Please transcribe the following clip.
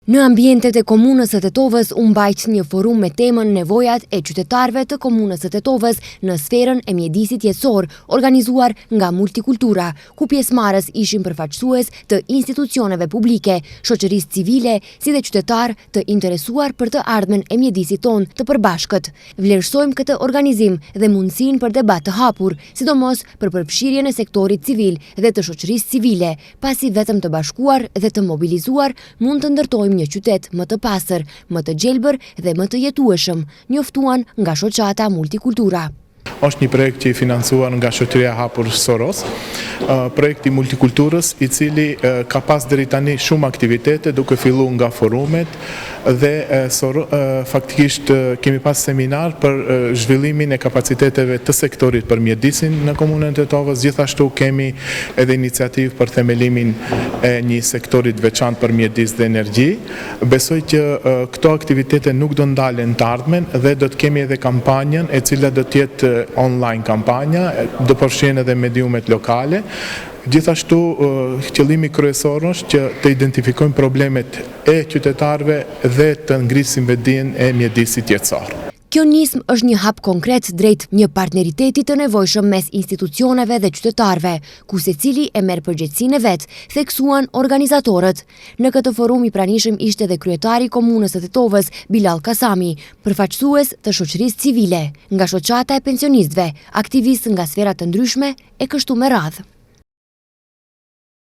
Në ambientet e Komunës së Tetovës u mbajt një forum me temën Nevojat e qytetarëve të Komunës së Tetovës në sferën e mjedisit jetësor, organizuar nga Multikultura, ku pjesëmarrës ishin përfaqësues të institucioneve publike, shoqërisë civile, si dhe qytetarë të interesuar për të ardhmen e mjedisit tonë të përbashkët. Vlerësojmë këtë organizim dhe mundësinë për debat të hapur, sidomos për përfshirjen e sektorit civil dhe të shoqërisë civile, pasi vetëm të bashkuar dhe të mobilizuar mund të ndërtojmë një qytet më të pastër, më të gjelbër dhe më të jetueshëm, njoftuan nga shoqata Multikultura. Është një projekt që i financuar nga Shoqëria e Hapur Soros, projekti i multikulturës, i cili ka pas deri tani shumë aktivitete, duke fillu nga forumet dhe faktikisht kemi pas seminar për zhvillimin e kapaciteteve të sektorit për mjedisin në Komunën e Tetovës, gjithashtu kemi edhe iniciativë për themelimin e një sektori të veçantë për mjedis dhe energji. Besoj që këto aktivitete nuk do ndalen në të ardhmen dhe do të kemi edhe kampanjën e cila do të jetë online kampanja, do përfshihen edhe mediumet lokale. Gjithashtu qëllimi kryesor është që të identifikojmë problemet e qytetarëve dhe të ngrisim vetëdijen e mjedisit jetësor. Kjo nismë është një hap konkret drejt një partneriteti të nevojshëm mes institucioneve dhe qytetarëve, ku secili e merr përgjegjësinë e vet, theksuan organizatorët. Në këtë forum i pranishëm ishte dhe kryetari i Komunës së Tetovës, Bilall Kasami, përfaqësues të shoqërisë civile, nga shoqata e pensionistëve, aktivistë nga sfera të ndryshme e kështu me radhë.